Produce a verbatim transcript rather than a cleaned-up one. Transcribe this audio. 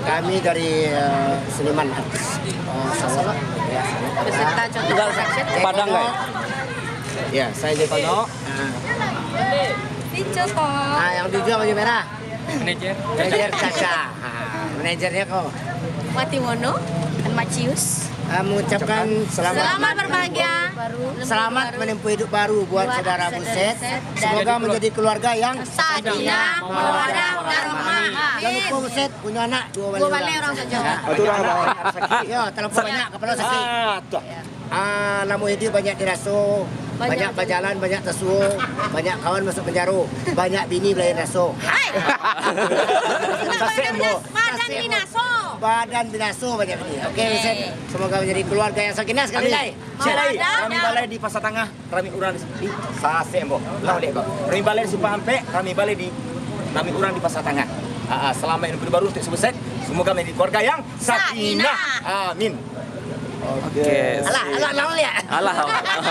Kami dari, eh, seniman artis, eh, Sawo. Ya, Sawo. Peserta contoh production. Padang, kan? Ya, saya Jai Kono. Ah. Si Coto. Ah, yang tujuh baju merah. Manajer. Manajer Caca. Ah, manajernya kau. Wati Wono dan Macius. Ah, mengucapkan selamat, selamat berbahagia. Selamat menempuh hidup baru buat saudara Buset. Semoga menjadi keluarga yang sakinah, mawadah, warahmah. Jangan lupa Buset punya anak dua balai orang saja. Dua balai orang saja. Ya. Satu orang, abang. Ya, terlalu banyak kepala sakit. Ah, tuh. Ah, lamo iduik banyak diraso, banyak bajalan, banyak tasuo, banyak kawan masuk penjaro, banyak bini balain raso. Hai! Sasek, ambo. Badan binaso. Badan binaso banyak bini. Oke, Buset. Semoga menjadi keluarga yang sakinah sekali lai. Amin. Cek lai, rami balai di Pasar Tangah, rami urang di, di Sasek, ambo. Lah, dek, kau. Rami balai di Simpang Ampek, rami balai di, rami urang di Pasar Tangah. Ah, ah, selamat hidup baru untuk si Buset. Semoga menjadi keluarga yang sakinah. Sakinah. Amin. Oke. Alah, alah, alah, alah. Alah, alah.